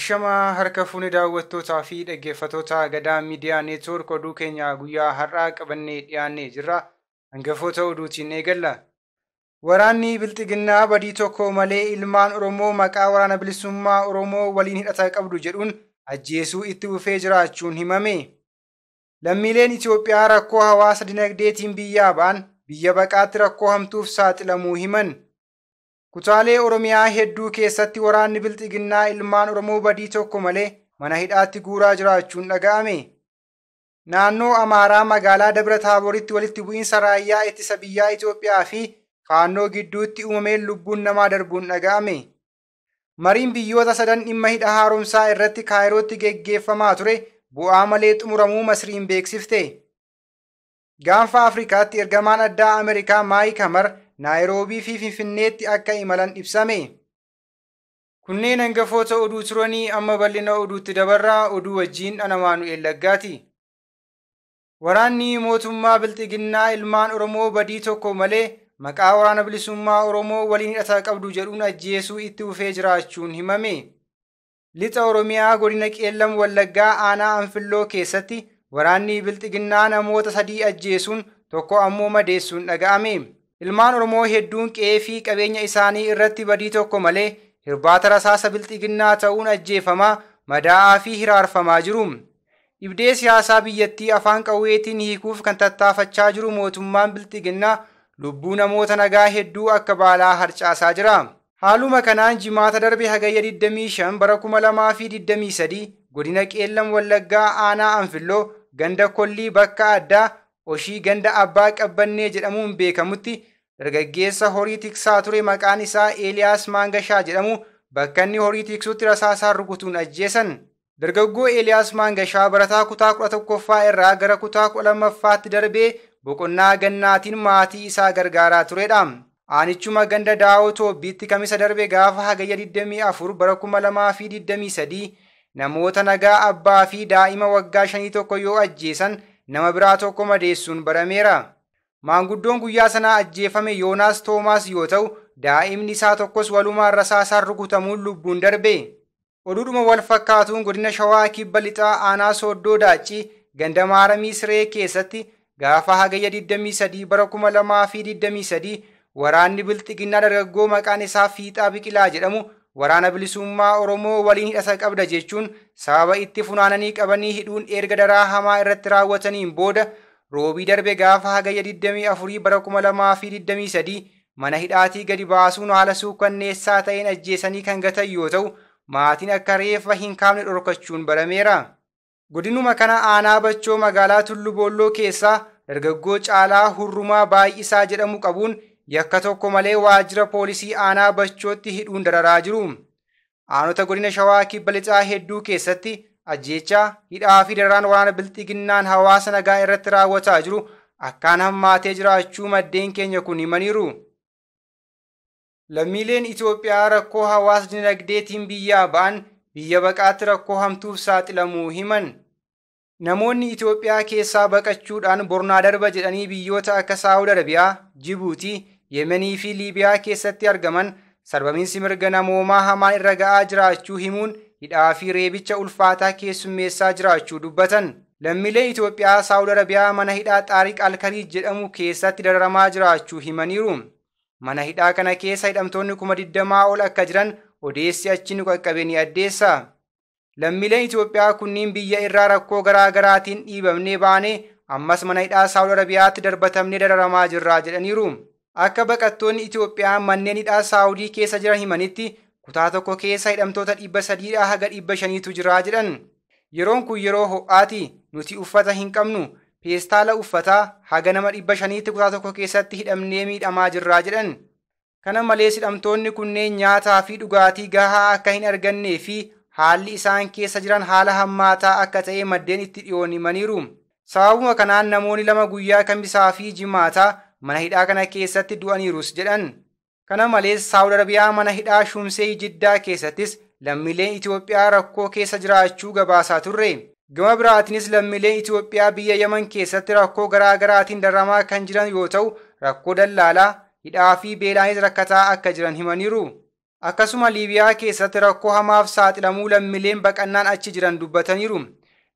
Ashamaa harka fuuni daawwattootaa fi dhaggeeffattoota Gadaa Miidiyaa Neetwoork oduu keenya guyyaa har'aa qabannee dhiyaannee jirra. Hangafoota oduutiin eegalla. Waraanni Bilxiginnaa badii tokko malee ilmaan Oromoo maqaa waraana bilisummaa Oromoo waliin hidhata qabdu jedhuun ajjeesuu itti fufee jiraachuun himame. Lammiileen Itoophiyaa rakkoo hawaasa dinagdeetiin biyyaa ba'an biyya baqaatti rakkoo hamtuuf saaxilamuu himan. Kutaalee Oromiyaa hedduu keessatti waraanni Bilxiginnaa ilmaan Oromoo badii tokko malee mana hidhaatti guuraa jiraachuun dhaga'ame. Naannoo Amaaraa magaalaa Dabra Taaboritti walitti bu'iinsa raayyaa ittisa biyyaa Itoophiyaa fi Faannoo gidduutti uumameen lubbuun namaa darbuun dhaga'ame. Mariin biyyoota sadan dhimma hidha haaromsaa irratti Kaayirootti geggeeffamaa ture bu'aa malee xumuramuu Masriin beeksifte. Gaanfa Afrikaatti ergamaan addaa Ameerikaa Maayik Hamar Naayiroobii fi Finfinneetti akka imalan ibsame. Kunneen hangafoota oduu turanii amma bal'ina oduutti dabarraa oduu wajjin ana Maanu'eel Laggaati. Waraanni mootummaa Bilxiginnaa ilmaan Oromoo badii tokko malee maqaa waraana bilisummaa Oromoo waliin hidhata qabdu jedhuun ajjeesuu itti fufee jiraachuun himame. Lixa Oromiyaa godina Qeellam Wallaggaa aanaa Anfilloo keessatti waraanni Bilxiginnaa namoota sadii ajjeesuun tokko ammoo madeessuun dhaga'ame. Ilmaan Oromoo hedduun qe'ee fi qabeenya isaanii irratti badii tokko malee hirbaata rasaasa Bilxiginnaa ta'uun ajjeefamaa, madaa'aa fi hiraarfamaa jiru. Dhibdee siyaasaa biyyattii afaan qawweetiin hiikuuf kan tattaafachaa jiru mootummaan Bilxiginnaa lubbuu namoota nagaa hedduu akka baalaa harcaasaa jira. Haaluma kanaan jimaata darbe hagayya 25 bara 2023 godina Qeellam Wallaggaa aanaa Anfilloo ganda Kollii bakka addaa Oshii ganda Abbaa Qabbannee jedhamuun beekamutti dargaggeessa horii tiksaa ture maqaan isaa Eeliyaas Maangashaa jedhamu bakka inni horii tiksutti rasaasaan rukutuun ajjeesan. Dargaggoo Eeliyaas Maangashaa barataa kutaa 11ffaa irraa gara kutaa 12ffaatti darbee boqonnaa gannaatiin maatii isaa gargaaraa turedha. Aanichuma ganda Daawoo Toobbiitti kamisa darbe gaafa hagayya 24 bara 2023 namoota nagaa abbaa fi daa'ima waggaa 5 tokko yoo ajjeesan nama biraa tokko madeessuun barameera. Maanguddoon guyyaa sanaa ajjeefame Yoonaas Toomaas yoo ta'u, daa'imni isaa tokkos walumaan rasaasaan rukutamuun lubbuun darbe. Oduudhuma wal fakkaatuun godina Shawaa Kibba Lixaa aanaa Sooddoo Daaccii ganda Maaramii Siree keessatti gaafa hagayya 23 bara 2023 waraanni Bilxiginnaa dargaggoo maqaan isaa Fiixaa Biqilaa jedhamu waraana bilisummaa Oromoo waliin hidhata qabda jechuun sababa itti funaananii qabanii hidhuun erga daraa hamaa irratti raawwataniin booda roobii darbe gaafa hagayya 24 bara 2023 mana hidhaatii gadi baasuun haala suukanneessaa ta'een ajjeesanii kan gatan yoo ta'u maatiin akka reeffa hin kaafne dhorkachuun barameera. Godinuma kana aanaa Bachoo magaalaa Tullu Boolloo keessaa dargaggoo Caalaa Hurrumaa Baay'isaa jedhamu qabuun yakka tokko malee waajjira poolisii aanaa Bachootti hidhuun dararaa jiru. Aanota godina Shawaa Kibba Lixaa hedduu keessatti ajjeechaa, hidhaa fi dararaan waraana Bilxiginnaan hawaasa nagaa irratti raawwataa jiru akkaan hammaatee jiraachuu maddeen keenya kun himaniiru. Lammiileen Itoophiyaa rakkoo hawaasa dinagdeetiin biyyaa ba'an biyya baqaatti rakkoo hamtuuf saaxilamuu himan. Namoonni Itoophiyaa keessaa baqachuudhaan bornaa darba jedhanii biyyoota akka Saawud Arabiyaa, Jibuutii, Yemenii fi Liibiyaa keessatti argaman sarbamiinsi mirga namoomaa hamaan irra ga'aa jiraachuu himuun hidhaa fi reebicha ulfaataa keessummeessaa jiraachuu dubbatan. Lammiileen Itoophiyaa Saawud Arabiyaa mana hidhaa Xaariq Alkaliij jedhamu keessatti dararamaa jiraachuu himaniiru. Mana hidhaa kana keessa hidhamtoonni 20,000 ol akka jiran odeessi achi nu qaqqabe ni addeessa. Lammiileen Itoophiyaa kunniin biyya irraa rakkoo garaa garaatiin dhiibamnee baanee ammas mana hidhaa Saawud Arabiyaatti darbatamnee dararamaa jirraa jedhaniiru. Akka baqattoonni Itoophiyaa manneen hidhaa Saawudii keessa jiran himanitti kutaa tokko keessa hidhamtoota 300 haga 500tu jira jedhan. Yeroon kun yeroo ho'aati nuti uffata hin qabnu peestaala uffataa haga nama 500tti kutaa tokko keessatti hidhamnee miidhamaa jirraa jedhan. Kana malees hidhamtoonni kunneen nyaataa fi dhugaatii gahaa akka hin argannee fi haalli isaan keessa jiran haala hammaataa akka ta'e maddeen itti dhiyoon himaniiru. Sababuma kanaan namoonni lama guyyaa kamisaa fi jimaataa mana hidhaa kana keessatti du'aniirus jedhan. Kana malees Saawud Arabiyaa mana hidhaa Shumsee Jiddaa keessattis lammiileen Itoophiyaa rakkoo keessa jiraachuu gabaasaa turre. Gama biraatiinis lammiileen Itoophiyaa biyya Yaman keessatti rakkoo garaa garaatiin dararamaa kan jiran yoo ta'u rakkoo dallaalaa, hidhaa fi beelaanis rakkataa akka jiran himaniiru. Akkasuma Liibiyaa keessatti rakkoo hamaaf saaxilamuu lammiileen baqannaan achi jiran dubbataniiru.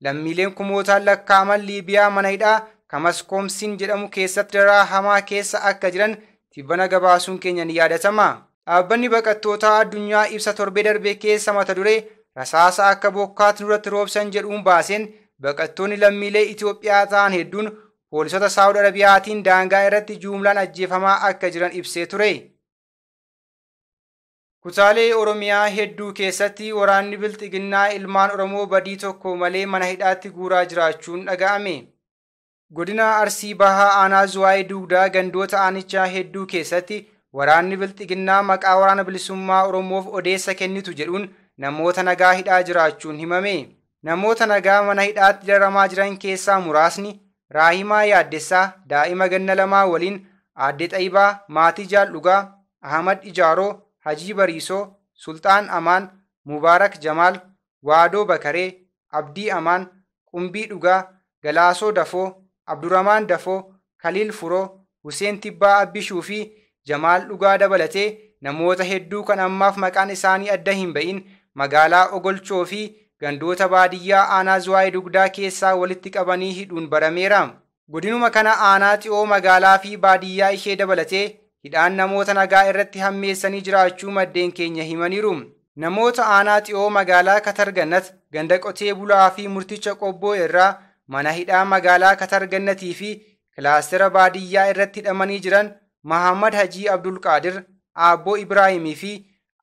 Lammiileen kumootaan lakkaa'aman Liibiyaa mana hidhaa Kamaskoomsiin jedhamu keessatti dararaa hamaa keessa akka jiran tibbana gabaasuun keenya ni yaadatama. Dhaabbanni baqattootaa addunyaa ibsa torbee darbe keessa mata duree rasaasa akka bokkaatti nurratti roobsan jedhuun baaseen baqattoonni lammiilee Itoophiyaa ta'an hedduun poolisota Saawud Arabiyaatiin daangaa irratti jumlaan ajjeefamaa akka jiran ibsee ture. Kutaalee Oromiyaa hedduu keessatti waraanni bilxiginnaa ilmaan Oromoo badii tokko malee mana hidhaatti guuraa jiraachuun dhaga'ame. Godina Arsii Bahaa Aanaa Zuwaayee Dugdaa gandoota aanichaa hedduu keessatti waraanni bilxiginnaa maqaa waraana bilisummaa Oromoof odeessa kennitu jedhuun namoota nagaa hidhaa jiraachuun himame. Namoota nagaa mana hidhaatti dararamaa jiran keessaa muraasni Raahimaa Yaaddessaa daa'ima ganna lamaa waliin, Aadde Xayibaa Maatii Jaaldhugaa, Ahmad Ijaaroo, Hajii Bariisoo, Sulxaan Amaan, Mubaarak Jamaal, Waadoo Bakaree, Abdii Amaan, Qumbii Dhugaa, Galaasoo Dafoo, Abdurramaan Dafoo, Kaliil Furoo, Huseen Tibbaa Abbishuu fi Jamaal Dhugaa dabalatee namoota hedduu kan ammaaf maqaan isaanii adda hin ba'in magaalaa Ogolchoo fi gandoota baadiyyaa aanaa Zuwaayee Dugdaa keessaa walitti qabanii hidhuun barameera. Godinuma kana aanaa xi'oo magaalaa fi baadiyyaa ishee dabalatee hidhaan namoota nagaa irratti hammeessanii jiraachuu maddeen keenya himaniiru. Namoota aanaa xi'oo magaalaa Katargannat ganda qotee bulaa fi murticha qobboo irraa mana hidhaa magaalaa Katargannatii fi kilaastera baadiyyaa irratti hidhamanii jiran Mahammad Hajii Abdulqaadir, Aabboo Ibraahimii fi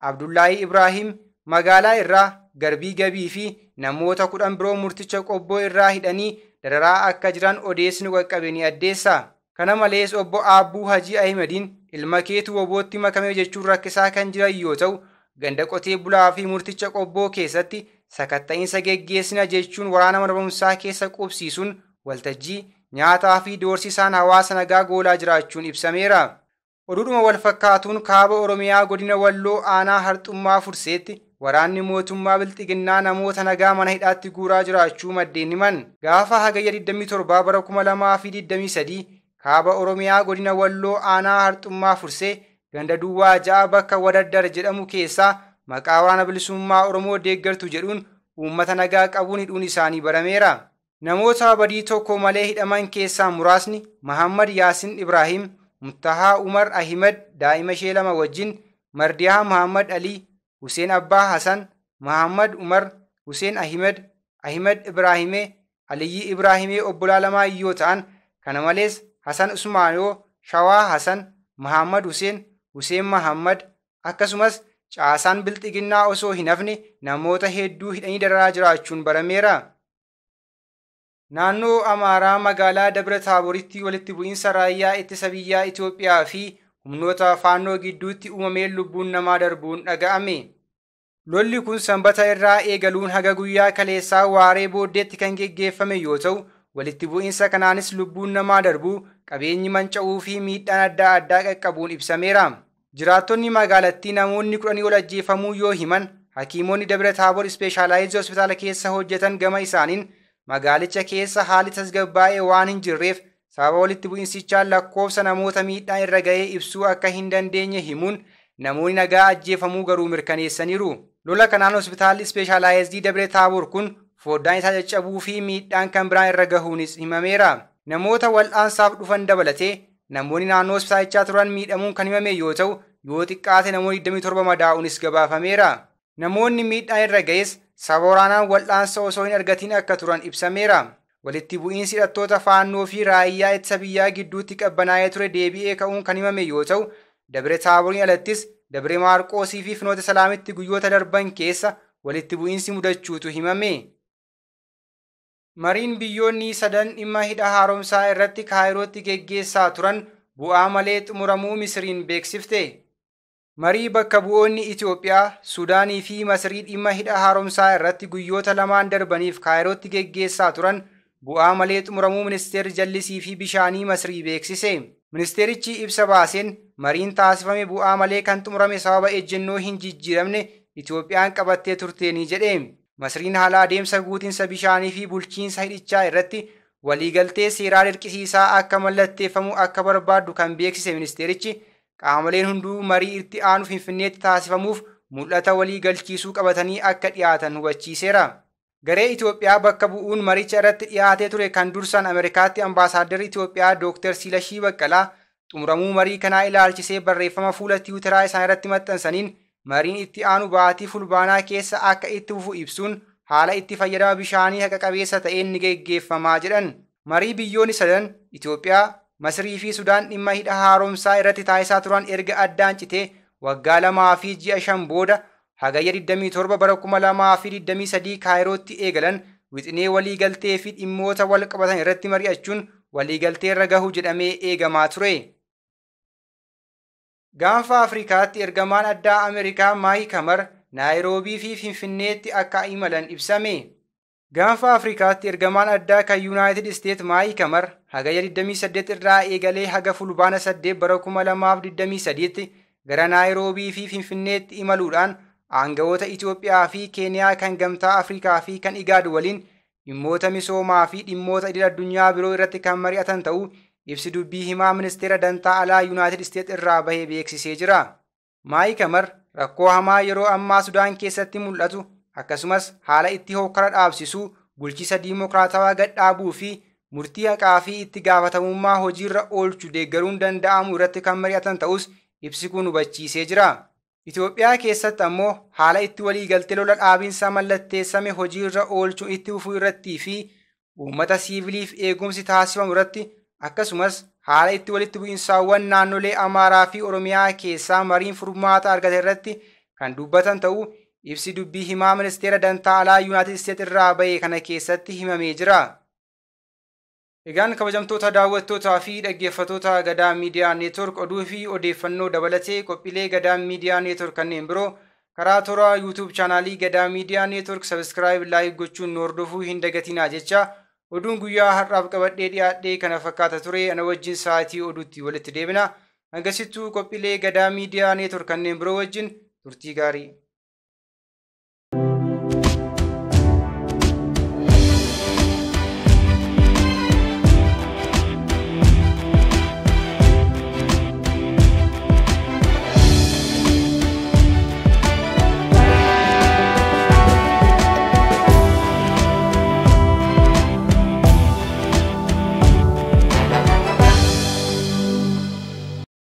Abdullaahii Ibraahim magaalaa irraa Garbii Gabii fi namoota 10 biroo murticha qobboo irraa hidhanii dararaa akka jiran odeessni qaqqabe ni addeessa. Kana malees obbo Aabbuu Hajii Ahimadiin ilma keetu wobootti makame jechuun rakkisaa kan jiran yoo ta'u, ganda qotee bulaa fi murticha qobboo keessatti sakatta'iinsa geggeessina jechuun waraana mana barumsaa keessa qubsiisuun waltajjii nyaataa fi doorsisaan hawaasa nagaa goolaa jiraachuun ibsameera. Oduudhuma wal fakkaatuun kaaba Oromiyaa godina Walloo aanaa Harxummaa Furseetti waraanni mootummaa bilxiginnaa namoota nagaa mana hidhaatti guuraa jiraachuu maddeen himan. Gaafa hagayya 27 bara 2023 kaaba Oromiyaa godina Walloo aanaa Harxummaa Fursee ganda duwwaa 6 bakka Wadaddar jedhamu keessaa maqaa waraana bilisummaa Oromoo deeggartu jedhuun uummata nagaa qabuun hidhuun isaanii barameera. Namoota badii tokko malee hidhaman keessaa muraasni Mahammad Yaasin Ibraahim, Muntahaa Umar Ahimad daa'ima ishee lama wajjin, Mardiyaa Muhammad Alii, Huseen Abbaa Hasan, Muhammad Umar, Huseen Ahimad, Ahimad Ibraahimee, Aliyyi Ibraahimee obbolaa lamaa yoo ta'an, kana malees Hasan Usmaanoo, Shawaa Hasan, Muhammad Huseen, Huseen Muhammad akkasumas caasaan bilxiginnaa osoo hin hafne namoota hedduu hidhanii dararaa jiraachuun barameera. Naannoo Amaaraa magaalaa Dabra Taaboritti walitti bu'iinsa raayyaa ittisa biyyaa Itoophiyaa fi humnoota faannoo gidduutti uumameen lubbuun namaa darbuun dhaga'ame. Lolli kun sanbata irraa eegaluun haga guyyaa kaleessaa waaree booddeetti kan geggeeffame yoo ta'u, walitti bu'iinsa kanaanis lubbuun namaa darbuu, qabeenyi manca'uu fi miidhaan adda addaa qaqqabuun ibsameera. Jiraattonni magaalattii namoonni 10 ol ajjeefamuu yoo himan, hakiimonni Dabra Taabor Ispeeshaalaayizii hospitaala keessa hojjetan gama isaaniin magaalicha keessa haalli tasgabbaa'ee waan hin jirreef sababa walitti bu'iinsichaan lakkoofsa namoota miidhaan irra ga'ee ibsuu akka hin dandeenye himuun namoonni nagaa ajjeefamuu garuu mirkaneessaniiru. Lola kanaan hospitaalli Ispeeshaalaayizii Dabra Taabor kun foddaan isaa caccabuu fi miidhaan kan biraan irra gahuunis himameera. Namoota wal'aansaaf dhufan dabalatee namoonni naannoo hospitaalichaa turan miidhamuun kan himame yoo ta'u, yoo xiqqaate namoonni 27 madaa'uunis gabaafameera. Namoonni miidhaan irra ga'es sababa waraanaan wal'aansa osoo hin argatin akka turan ibsameera. Walitti bu'iinsi hidhattoota faannoo fi raayyaa ittisa biyyaa gidduutti qabbanaa'ee ture deebi'ee ka'uun kan himame yoo ta'u, Dabra Taaboriin alattis Dabra Maarqoosii fi Finoota Salaamitti guyyoota darban keessa walitti bu'iinsi mudachuutu himame. Mariin biyyoonni sadan dhimma hidha haaromsaa irratti Kaayirootti geggeessaa turan bu'aa malee xumuramuu Misiriin beeksifte. Marii bakka bu'oonni Itoophiyaa, Suudaanii fi Masirii dhimma hidha haaromsaa irratti guyyoota lamaan darbaniif Kaayirootti geggeessaa turan bu'aa malee xumuramuu ministeerri jallisii fi bishaanii Masirii beeksise. Ministeerichi ibsa baaseen mariin taasifame bu'aa malee kan xumurame sababa ejjennoo hin jijjiiramne Itoophiyaan qabattee turteeni jedhe. Masriin haala adeemsa guutinsa bishaanii fi bulchiinsa hidhichaa irratti waliigaltee seeraa dirqisiisaa akka mallatteeffamu akka barbaaddu kan beeksise ministeerichi qaamoleen hunduu marii itti aanu Finfinneetti taasifamuuf mul'ata walii galchiisuu qabatanii akka dhiyaatan hubachiiseera. Garee Itoophiyaa bakka bu'uun maricha irratti dhiyaatee ture kan dursan Ameerikaatti ambaasaadarri Itoophiyaa Dr. Silashii Baqqalaa xumuramuu marii kanaa ilaalchisee barreeffama fuula Tiwutaraa isaan irratti maxxansaniin mariin itti aanu baatii fulbaanaa keessa akka itti fufu ibsuun haala itti fayyadama bishaanii haqa qabeessa ta'een ni geggeeffamaa jedhan. Marii biyyoonni sadan Itoophiyaa, Masrii fi Sudaan dhimma hidha haaromsaa irratti taasisaa turan erga addaan citee waggaa 2 fi ji'a 5 booda hagayya 27 bara 2023 Kaayirootti eegalan wixinee waliigaltee fi dhimmoota wal qabatan irratti mari'achuun waliigaltee irra gahu jedhamee eegamaa ture. Gaanfa Afrikaatti ergamaan addaa Ameerikaa Maayik Hamar Naayiroobii fi Finfinneetti akka imalan ibsame. Gaanfa Afrikaatti ergamaan addaa kan Yuunaayitid Isteet Maayik Hamar hagayya 28 irraa eegalee haga fulbaana 8 bara 2023tti gara Naayiroobii fi Finfinneetti imaluudhaan aangawoota Itoophiyaa fi Keeniyaa kan Gamtaa Afrikaa fi kan Igaad waliin dhimmoota misoomaa fi dhimmoota idil addunyaa biroo irratti kan mari'atan ta'uu ibsi dubbii himaa ministeera dantaa alaa Yuunaayitid Isteet irraa bahee beeksisee jira. Maayik Hamar rakkoo hamaa yeroo ammaa Sudaan keessatti mul'atu akkasumas haala itti hokkara dhaabsisuu, bulchiisa diimokiraatawaa gad dhaabuu fi murtii haqaa fi itti gaafatamummaa hojiirra oolchu deeggaruun danda'amu irratti kan mari'atan ta'us ibsi kun hubachiisee jira. Itoophiyaa keessatti ammoo haala itti waliigaltee lola dhaabinsa mallatteessame hojiirra oolchuun itti fufuu irrattii fi uummata siiviliif eegumsi taasifamu irratti akkasumas haala itti walitti bu'insaawwan naannolee Amaaraa fi Oromiyaa keessaa mariin furmaata argate irratti kan dubbatan ta'uu ibsi dubbii himaa ministeera dantaa alaa Yuunaayitid Isteet irraa bahe kana keessatti himamee jira. Egaan kabajamtoota daawwattootaa fi dhaggeeffattoota Gadaa Miidiyaa Neetwork oduu fi odeeffannoo dabalatee qophiilee Gadaa Miidiyaa Neetwork kanneen biroo karaa toora YouTube chaanaalii Gadaa Miidiyaa Neetwork sabiskiraayib laayik gochuun nu hordofuu hin dagatinaa jecha oduun guyyaa har'aaf qabadhee dhiyaadhee kana fakkaata ture ana wajjin sa'aatii oduutti walitti deebina. Hangasittuu qophiilee Gadaa Miidiyaa Neetwork kanneen biroo wajjin turtii gaarii.